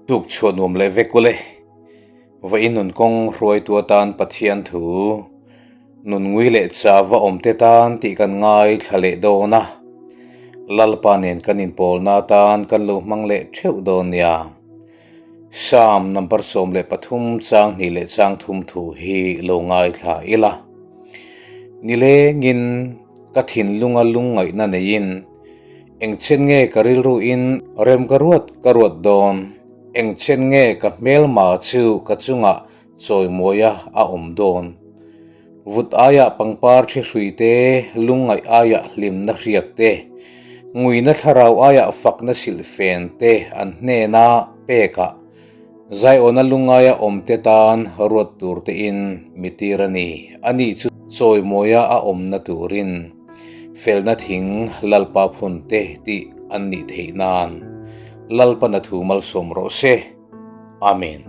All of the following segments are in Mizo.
Tuk chhuah nuam leh vek ule. Va in nun kawng hruaitu atan Pathian thu nun ngui leh cha va awm te tan tih kan ngaithla leh dawn a. Lalpa nen kan inpawlna atan kan lo hmang leh theuh dawn nia. Psalm number 13 chang hnih leh chang thum thu hi lo ngaithla ila. Nilengin ka thinlunga lungngaihna neiin Eng chen nge ka rilru in rem ka ruat ka ruat dawn? Eng chen nge ka hmelma chu ka chungah chawimawia a awm dawn? Vut aiah pangpar thi hrui te, lungngaih aiah hlimna hriak te, nguina thlarau aiah fakna silhfen te an hnena pekah Zaiawna lungaia awmte tan ruat tur tein mi tir a ni. Ani chu chawimawia a awmna turin felna thing Lalpa phun te tih an nih theih nan Lalpana thu malsawm rawh se. Amen.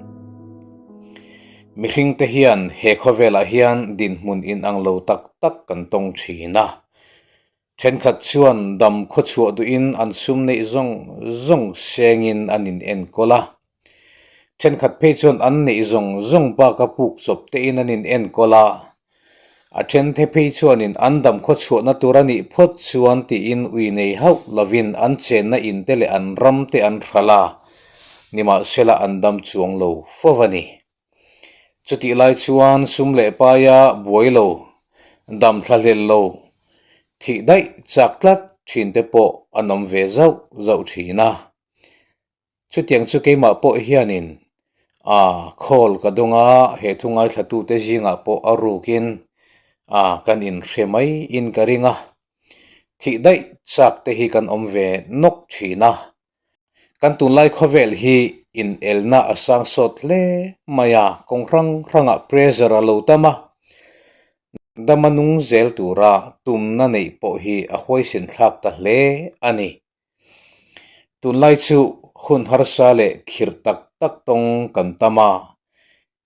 Mihringte hian he khawvelah hian dinhmun inang lo tak tak kan tawng thin a. Thenkhat chuan dam khawchhuah duhin an sum neih zawng zawng sengin an in enkawl a. Thenkhat phei chuan an neih zawng zawng baka puk chawp tein an in enkawl a. A thenthe phei chuanin an dam khawchhuahna tur a nih phawt chuan tiin ui nei hauh lovin an chenna in te leh an ram te an hralh a, nimahsela an dam chuang lo fo va ni. Chutih lai chuan sum leh paia buai lo, dam thla hlel lo, thih daih chak tlat thin te pawh an awm ve zauh zauh thin a. Chutiang chu keimah pawh hianin a call ka dawng a, he thu ngaithlatute zingah pawh a rukin a kan inhre mai in ka ring a. Thih daih chak te hi kan awm ve nawk thin a. Kan tunlai khawvel hi inelna a sang sawt hle mai a, kawng hrang hrangah pressure a lo tam a, dama nung zel tura tumna neih pawh hi a huaisin thlak ta hle a ni. Tunlai chu hun harsa leh khirh tak tak tawng kan tam a,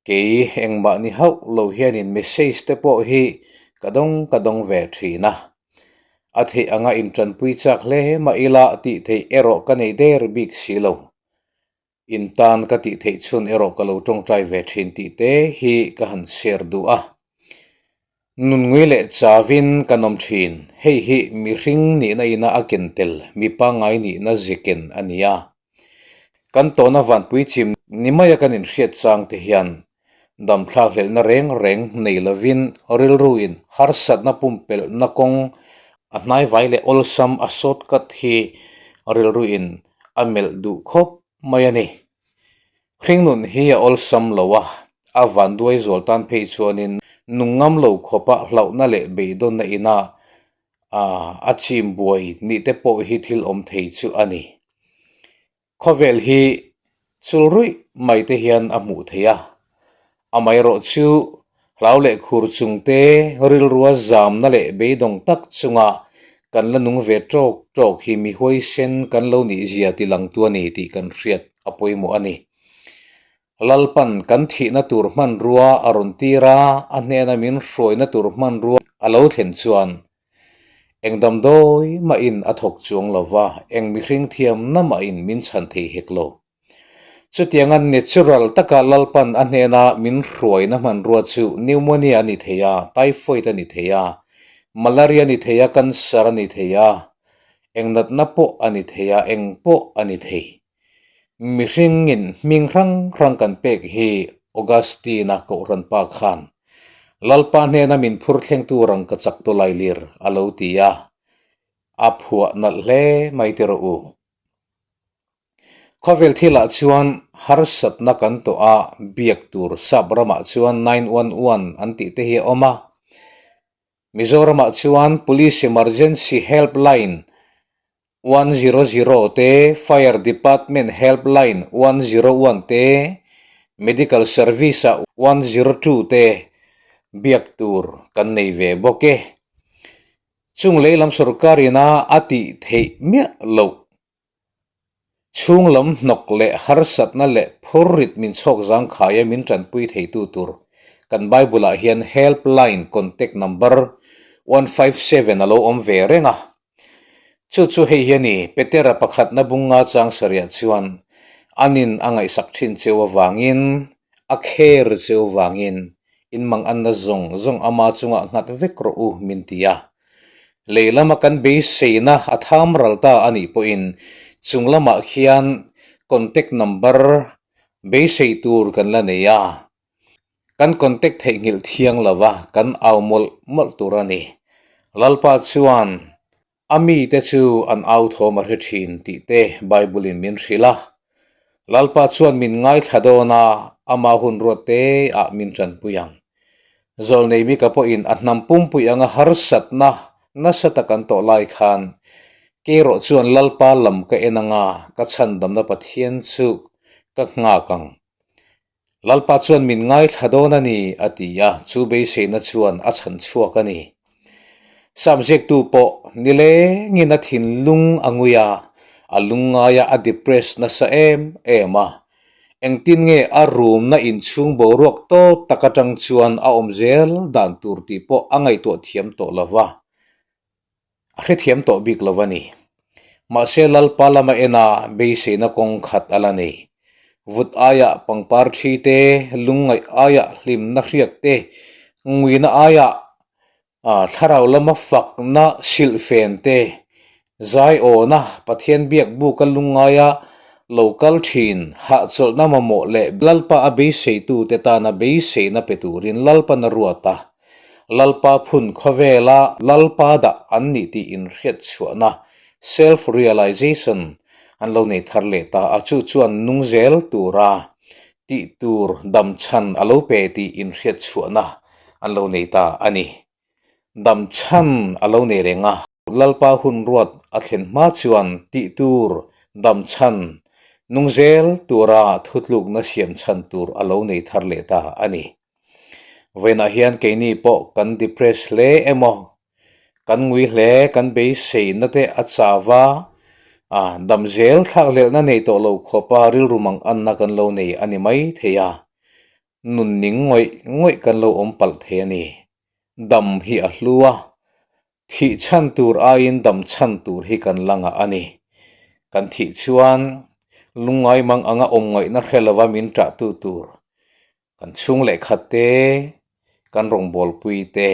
kei engmah ni hauh lo hianin message te pawh hi ka dawng ka dawng ve thin a. A theih anga intanpui chak hle mah ila tih theih erawh ka nei der bik si lo. Intan ka tih theih chhun erawh ka lo tawngtai ve thin tih te hi ka han share duh a. Nunngui leh chavin kan awm thin. Hei hi mihring nihna ina a ken tel, mi pangngai nihna ziken a ni a. Kan tawna vanpui chim ni maia kan inhriat chang te hian damthlak hlelhna reng reng nei lovin rilruin harsatna pumpelhna kawng a hnaivai leh awlsam a shortcut hi rilruin a melh duh khawp mai a ni. Hringnun hi a awlsam lo a, a vanduai zual tan phei chuanin nung ngam lo khawpa hlauhna leh beidawnna ina a chim buai nih te pawh hi thil awm thei chu a ni. Khawvel hi chul ruih mai te hian a hmuh theih a, amaherawh chu hlau leh khur chung te rilrua zamna leh beidawng tak chunga kan la nung ve tawk tawk hi mi huaisen kan lo nih zia ti langtu a ni tih kan hriat a pawimawh a ni. Lalpan kan thihna tur hmanrua a rawn tir a, a hnena min hruaina tur hmanrua a lo thlen chuan Eng damdawi mahin a thawk chuang lo va, eng mihring thiamna mahin min chhan thei hek lo. Chutianga natural taka Lalpan a hnena min hruaina hmanrua chu pneumonia a ni thei a, typhoid a ni thei a, malaria a ni thei a, cancer a ni thei a, eng natna pawh a ni thei a, eng pawh a ni thei. Mihringin hming hrang hrang kan pek hi Augustine-a kohhran pa khan Lalpa hnena min phur thlengtu rangkachak tawlailir a lo ti a, a phuah nalh hle mai ti rawh u. Khawvel thilah chuan harsatna kan tawh a, biak tur sap ramah chuan 911 an tih te hi a awm a. Mizoramah chuan Police Emergency Helpline 100 te, Fire Department Helpline 101 te, Medical Service ah 102 te biak tur kan nei ve bawk e. Chung lehlam sorkar ina a tih theih miah loh. Chhung lam hnawk leh harsatna leh phurrit min chhawk zangkhaia min tanpui theitu tur kan Bible ah hian Helpline contact number 157 a lo awm ve reng a. Chu chu hei hi a ni, Petera pakhatna bunga chang sarih chuan, Anin a ngaihsak thin cheu avangin, a care cheu vangin in manganna zawng zawng ama chungah nghat vek rawh u min ti a. Lei lama kan beiseina a tham ral ta a nih pawhin chung lamah khian contact number beisei tur kan la nei a. Kan contact theihnghilh thiang lova kan au mawlh mawlh tur a ni. Lalpa chuan a mite chu an au thawm a hre thin tih te Bible in min hrilh a. Lalpa chuan min ngaithla dawn a, ama hun ruat te ah min tanpui ang. Zawlnei Mika pawhin a hnam pumpui anga harsatna nasa tak an tawh lai khan Keirawh chuan Lalpa lam ka en anga ka chhandamna Pathian chu ka nghak ang. Lalpa chuan min ngaithla dawn a ni, a ti a, chu beiseina chuan a chhan chhuak a ni. Samziaktu pawh nilengin a thinlung a ngui a, a lungngaia a depress nasa em em a. Engtin nge a room-na inchhung boruak tawp tak atang chuan a awm zel dan tur tih pawh a ngaihtuah thiam tawh lo va. A hrethiam tawh bik lo a ni. Mahse Lalpa lama ena beiseina kawng khat a la nei. Vut aiah pangpar thi te, lungngaih aiah hlimna hriak te, nguina aiah thlarau lama fakna silhfen te, zaiawna Pathian biak buka lungngaia lo kal thin hahchawlhna mamawh leh Lalpa a beiseitute tana beiseina pe turin Lalpan a ruat a. Lalpa phun khawvela Lalpa dah an nih tih inhriat chhuahna, self realization, an lo nei thar leh ta a, chu chuan nung zel tura tih tur dam chhan a lo pe tih inhriat chhuahna an lo nei ta a ni. Dam chhan a lo nei reng a. Lalpa hun ruat a thlen hma chuan tih tur dam chhan nung zel tura thutlukna siam chhan tur a lo nei thar leh ta a ni. Vawiinah hian keini pawh kan depress hle emaw, kan ngui hle, kan beiseina te a chau a, ah dam zel thlak hlelhna nei tawh lo khawpa rilru mang anna kan lo nei a ni mai thei a, nun ning ngawih ngawih kan lo awm palh thei a ni. Dam hi a hlu a, thih chhan tur aiin dam chhan tur hi kan la ngah a ni. Kan thih chuan lungngai mang anga awm ngaihna hre lova min ṭahtu tur Kan chhung leh khat te, kan rawngbawlpui te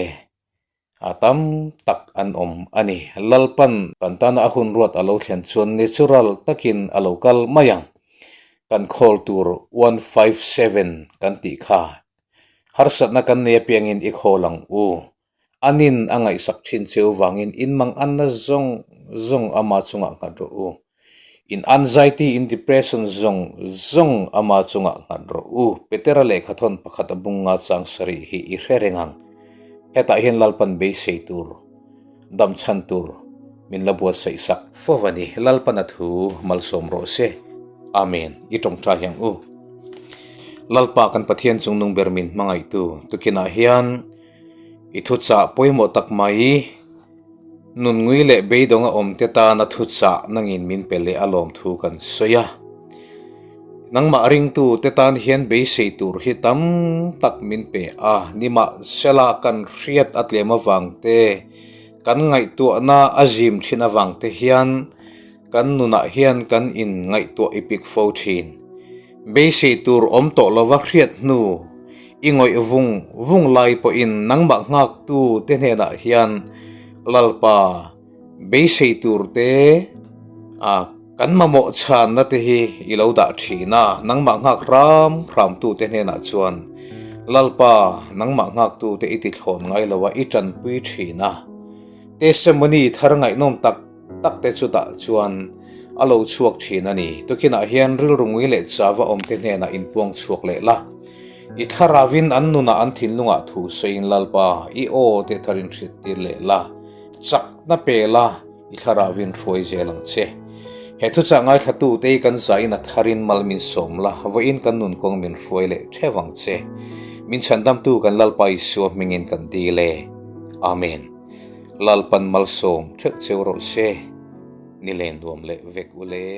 a tam tak an awm a ni. Lalpan kan tana a hun ruat a lo thlen chuan natural takin a lo kal mai ang. Kan khawl tur 157 kan tih kha harsatna kan nei apiangin i khawl ang u. Anin a ngaihsak thin cheu vangin in mang anna zawng zawng ama chungah nghat rawh u. In anxiety, in depression zawng zawng ama chungah nghat rawh u. Petera lehkhathawn pakhat a bunga chang sarih hi i hre reng ang. Hetah hian Lalpan beisei tur, dam chhan tur min la buatsaih sak fo a ni. Lalpan a thu malsawm rawh se. Amen. I tawngtai ang u. Lalpa kan Pathian chungnung ber min hmangaihtu tukinah hian i thuchah pawimawh tak mai. Nun ngui leh beidawng a awmte tana thuchah nangin min pe leh a lawm thu kan sawi a. Nangmah ringtu te tan hian beisei tur hi tam tak min pe a, nimahsela kan hriat a tlem avang te, kan ngaihtuahna a zim thin avang te hian kan nunah hian kan in ngaihtuah i pik fo thin. Beisei tur awm tawh lova hriat hnu i ngawih vung vung lai pawhin nangmah nghaktu te hnenah hian Lalpa beisei tur te a kan mamawh chhanna te hi i lo dah thin a, nangmah nghak hram hramtu te hnenah chuan Lalpa nangmah nghaktu te i tithlawn ngai lo a i tanpui thin a. Testimony thar ngaihnawm tak tak te chutah chuan a lo chhuak thin a ni. Tukinah hian rilru ngui leh chava awmte hnenah inpuang chhuak leh la. I thlaravin an nunah an thinlungah thu sawiin Lalpa i aw te tharin hriat tir leh la, chakna pe la, i thlaravin hruai zel ang che. He thuchah ngaithlatute hi kan zain a tharin mal min sawm la, vawiin kan nun kawng min hruai leh theuh ang che. Min chhandamtu kan Lalpa Isua hmingin kan dil e. Amen. Lalpan malsawm theuh cheu rawh se. Ni len nuam leh vek u le.